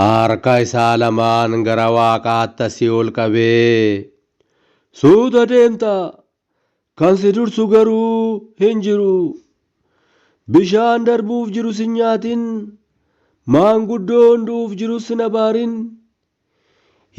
Harka isaa lamaan gara waaqaatti asii ol qabee suuta deemta kan si dursu garuu hin jiru. Bishaan darbuuf jiru sin nyaatin, maanguddoon du'uuf jirus sin abaarin.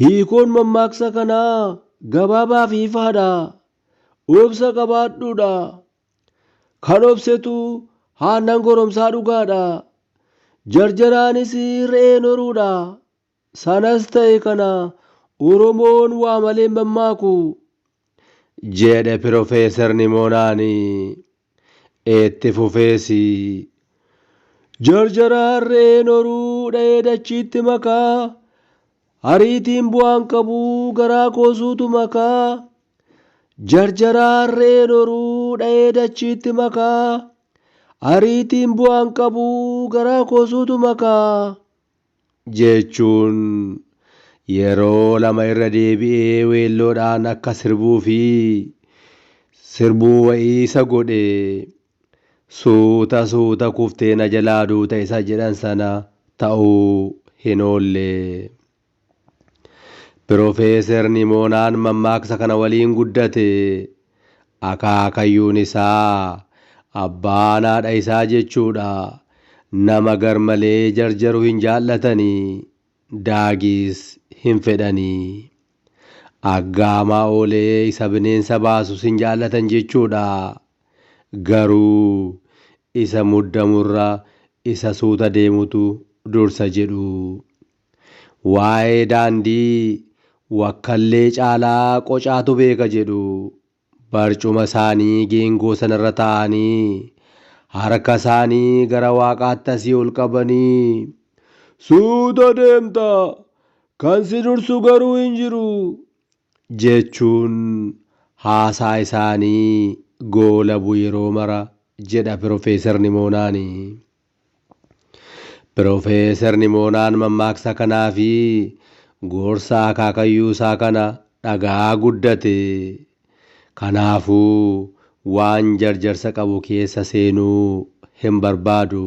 Hiikoon mammaaksa kanaa gabaabaa fi ifaadha. Obsa qabaadhuudha. Kan obsetu aannan goromsaa dhugaadha. Jarjaraanis re'een horuudha. Sanas ta'e kana Oromoon waa malee hin mammaaku. Jedhe Pirofeesar Nimoonaan. Itti fufees jarjaraan re'een horuu dha'ee dachiitti makaa. Ariitiin bu'aan qabu garaa koosuutu makaa. Jarjaraan re'een horuu dha'ee dachiitti makaa. Ariitiin bu'aan qabu garaa koosuutu makaa. Jechuun yeroo lama irra deebi'ee weelloodhaan akka sirbuu fi sirbuu wayii isa godhe. Suuta suuta kuftee na jalaa duuta isa jedhan sana ta'uu hin oolle. Pirofeesar Nimoonaan mammaaksa kana waliin guddate. Akaakayyuun isaa abbaan haadha isaa jechuudha. Nama garmalee jarjaru hin jaallatanii, daagiis hin fedhanii. Aggaamaa oolee isa bineensa baasus hin jaallatan jechuudha. Garuu isa muddamurra isa suuta deemutu dursa jedhu. Waa'ee daandii wakkallee caalaa qocaatu beeka jedhu. Barcuma isaanii geengoo sanarra taa'anii harka isaanii gara waaqaatti asii ol qabanii suuta deemta kan si dursu garuu hin jiru jechuun haasaa isaanii goolabu yeroo mara jedha Pirofeesar Nimoonaan. Pirofeesar Nimoonaan mammaaksa kanaa fi gorsa akaakayyuu isaa kana dhagaa guddate. Kanaafuu waan jarjarsa qabu keessa seenuu hin barbaadu.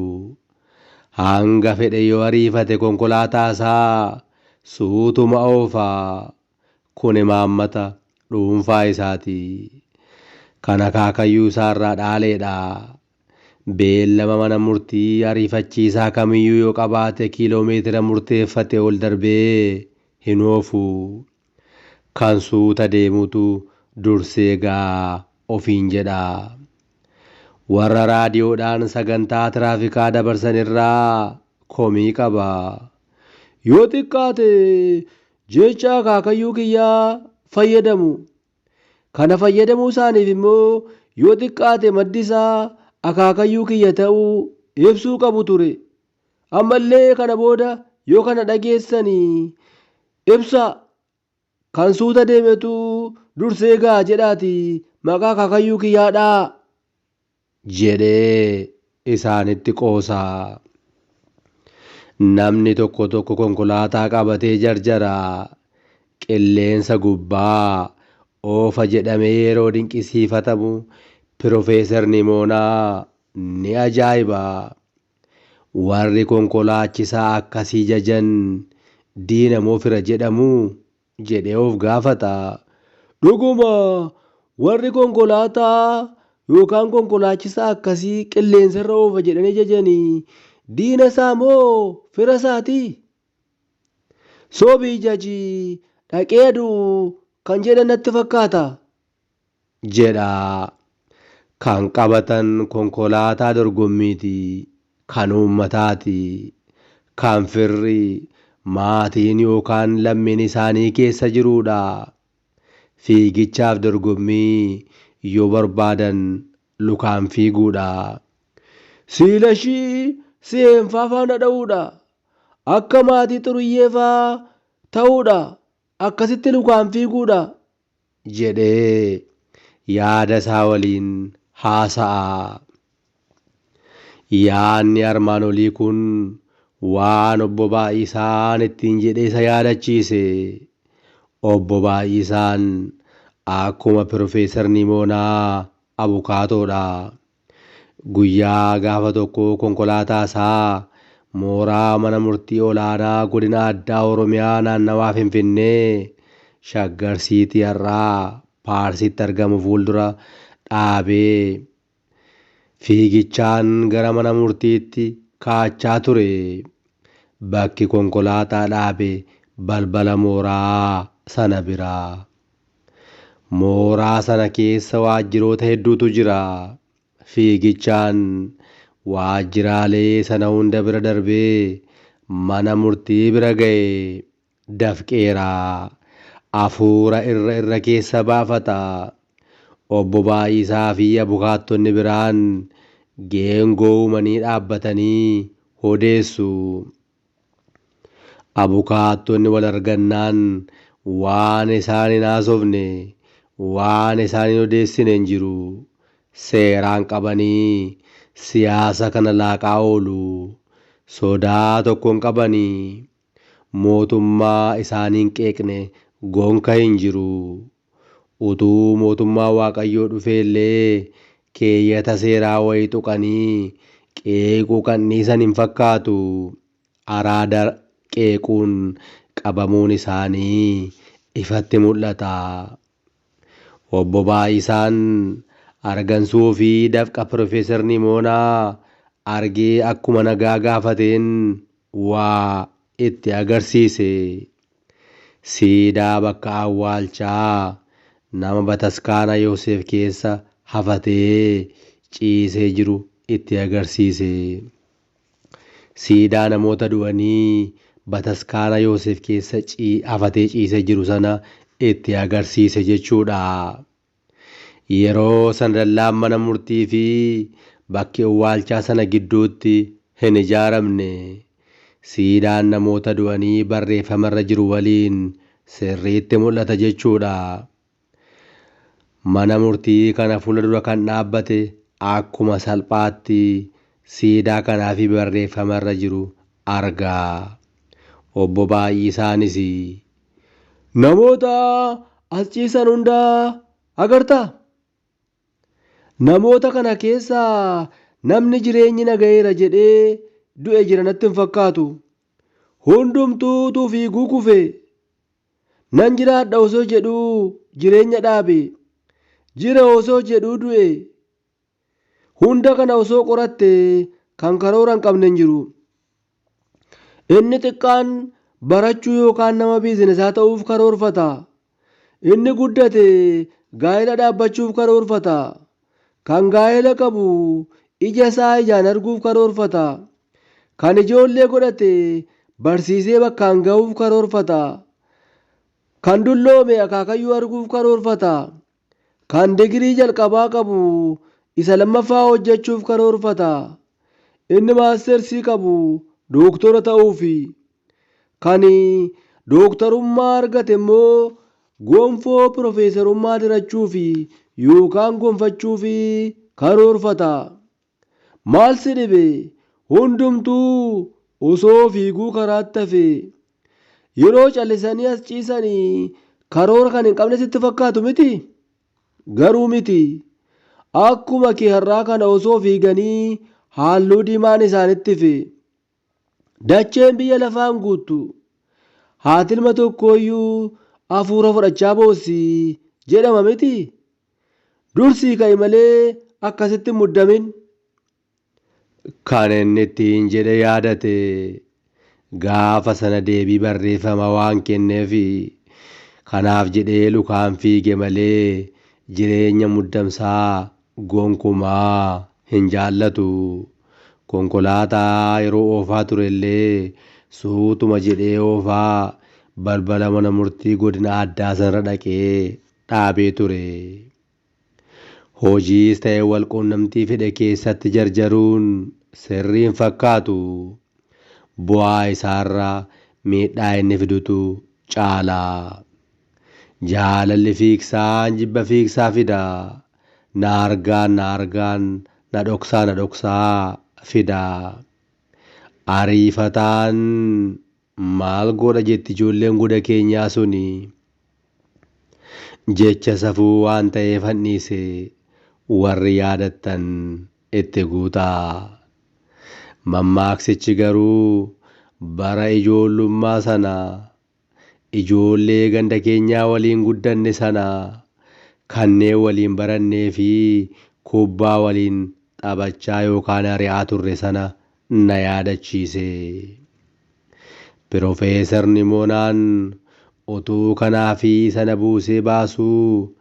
Hanga fedhe yoo ariifate konkolaataa isaa suutuma oofa. Kun imaammata dhuunfaa isaati. Kan akaakayyuu isaarraa dhaaleedha. Beellama mana murtii ariifachiisaa kamiyyuu yoo qabaate kiiloomeetira murteeffate ol darbee hin oofu. Kan suuta deemutu dursee ga'a ofiin jedha. Warra raadiyoodhaan sagantaa tiraafikaa dabarsan irraa komii qaba. Yoo xiqqaate jecha akaakayyuu kiyyaa fayyadamu. Kana fayyadamuu isaaniif immoo yoo xiqqaate maddi isaa akaakayyuu kiyya ta'uu ibsuu qabu ture. Ammallee kana booda yoo kana dhageessanii ibsaa kan suuta deemetu dursee ga'a jedhaati maqaa akaakayyuu kiyyaa dha'aa jedhee isaanitti qoosa. Namni tokko tokko konkolaataa qabatee jarjara. Qilleensa gubbaa oofa jedhamee yeroo dinqisiifatamu Pirofeesar Nimoonaa ni ajaa'iba. Warri konkolaachisaa akkasii jajan diina moo fira jedhamu jedhee of gaafata. Dhuguma warri konkolaataa yookaan konkolaachisaa akkasii qilleensarra oofa jedhanii jajanii diina isaa moo fira isaati? Sobii jaji dhaqee du'u kan jedhan natti fakkaata jedha. Kan qabatan konkolaataa dorgommiiti, kan uummataati, kan firri, maatiin yookaan lammiin isaanii keessa jiruudha. Fiigichaaf dorgommii yoo barbaadan lukaan fiiguudha. Siilashii Siheenfaa faana dha'uudha. Akka maatii Xuruyyeefaa ta'uudha. Akkasitti lukaan fiiguudha jedhee yaada isaa waliin haasa'a. Yaadni armaan olii kun waan obbo Baay'isaan ittiin jedhee isa yaadachiise. Obbo Baay'isaan akkuma Pirofeesar Nimoonaa abukaatoodha. Guyyaa gaafa tokko konkolaataa isaa Mooraa mana murtii olaanaa godina addaa Oromiyaa naannawaa Finfinnee Shaggar Siitii har'aa Paarsitti argamu fuuldura dhaabee fiigichaan gara mana murtiitti kaachaa ture. Bakki konkolaataa dhaabe balbala mooraa sana bira. Mooraa sana keessa waajjiroota hedduutu jira. Fiigichaan waajjiraalee sana hunda bira darbee mana murtii bira ga'e. Dafqeera. Afuura irra irra keessa baafata. Obbo Baay'isaa fi abukaattonni biraan geengoo uumanii dhaabbatanii odeessu. Abukaattonni wal argannaan waan isaan hin haasofne, waan isaan hin odeessine hin jiru. Seeraan qabanii siyaasa kana laaqaa oolu. Sodaa tokko hin qabanii. Mootummaa isaanii hin qeeqne gonka hin jiru. Utuu mootummaa Waaqayyoo dhufee illee keeyyata seeraa wayii tuqanii qeequu kan dhiisan hin fakkaatu. Araada qeequun qabamuun isaanii ifatti mul'ata. Obbo Baay'isaan argansuu fi dafqa Piroofeesar Nimoonaa argee akkuma nagaa gaafateen waa itti agarsiise. Siidaa bakka awwaalchaa nama bataskaana Yoosef keessa hafatee ciisee jiru itti agarsiise. Siidaa namoota du'anii bataskaana Yoosef keessa hafatee ciisee jiru sana itti agarsiise jechuudha. Yeroo sana dallaan mana murtii fi bakki awwaalchaa sana gidduutti hin ijaaramne. Siidaan namoota du'anii barreeffamarra jiru waliin sirriitti mul'ata jechuudha. Mana murtii kana fuula dura kan dhaabbate akkuma salphaatti siidaa kanaa fi barreeffamarra jiru arga. Obbo Baay'isaanis namoota as ciisan hundaa agartaa? Namoota kana keessaa namni jireenyi na ga'eera jedhee du'e jira natti hin fakkaatu. Hundumtuutu fiiguu kufe. Nan jiraadha osoo jedhuu jireenya dhaabe. Jira osoo jedhuu du'e. Hunda kana osoo qoratte kan karoora hin qabne hin jiru. Inni xiqqaan barachuu yookaan nama biizinesaa ta'uuf karoorfata. Inni guddate gaa'ela dhaabbachuuf karoorfata. Kan gaa'ela qabu ija isaa ijaan arguuf karoorfata. Kan ijoollee godhate barsiisee bakkaan ga'uuf karoorfata. Kan dulloome akaakayyuu arguuf karoorfata. Kan digirii jalqabaa qabu isa lammaffaa hojjechuuf karoorfata. Inni maastersii qabu dooktora ta'uufi. Kan dooktarummaa argate immoo gonfoo piroofeesarummaa dirachuufi yookaan gonfachuufi karoorfata. Maal si dhibe? Hundumtuu osoo fiiguu karaatti hafe. Yeroo callisanii as ciisanii karoora kan hin qabne sitti fakkaatu miti? Garuu miti. Akkuma kee har'aa kana osoo fiiganii halluu diimaan isaanitti ife. Dacheen biyya lafaan guuttu. Haati ilma tokkooyyuu hafuura fudhachaa boossi jedhama miti? Dursii ka'i malee akkasitti hin muddamin. Kan inni ittiin jedhe yaadate. Gaafa sana deebii barreeffama waan kenneef kanaaf jedhee lukaan fiige malee jireenya muddamsaa gonkumaa hin jaallatu. Konkolaataa yeroo oofaa ture illee suutuma jedhee oofaa balbala mana murtii godina addaa sanarra dhaqee dhaabee ture. Hojiis ta'e wal quunnamtii fedhe keessatti jarjaruun sirrii hin fakkaatu. Bu'aa isaarra miidhaa inni fidutu caala. Jaalalli fiigsaan jibba fiigsaa fida. Na argaan na argaan na dhoksaa na dhoksaa fida. Ariifataan maal godha jetti ijoolleen goda keenyaa suni. Jecha safuu waan ta'eef handhiise warri yaadattan itti guutaa. Mammaaksichi garuu bara ijoollummaa sana ijoollee ganda keenyaa waliin guddanne sana kanneen waliin barannee fi kubbaa waliin taphachaa yookaan ari'aa turre sana na yaadachiise. Pirofeesar Nimoonaan utuu kanaa fi sana buusee baasuu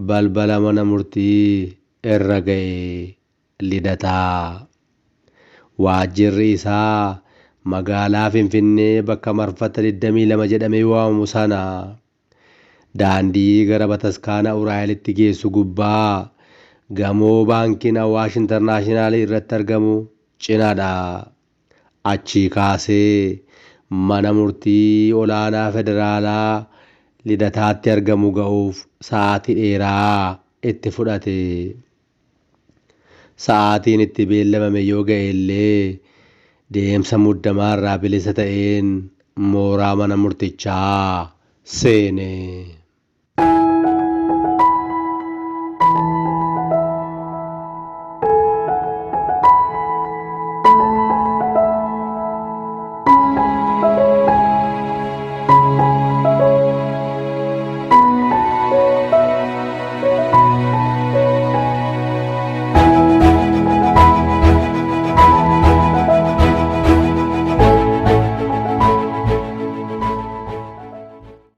balbala mana murtii irra ga'e Lidataa. Waajjirri isaa magaalaa Finfinnee bakka marfata 22 jedhamee waamamu sana daandii gara bataskaana Uraa'elitti geessu gubbaa gamoo baankiin Awaash Intarnaashinaal irratti argamu cinaadha. Achii kaasee mana murtii olaanaa federaalaa Lidataatti argamu ga'uuf sa'aatii dheeraa itti fudhate. Sa'aatiin itti beellamame yoo ga'e illee deemsa muddamaarraa bilisa ta'een mooraa mana murtichaa seene.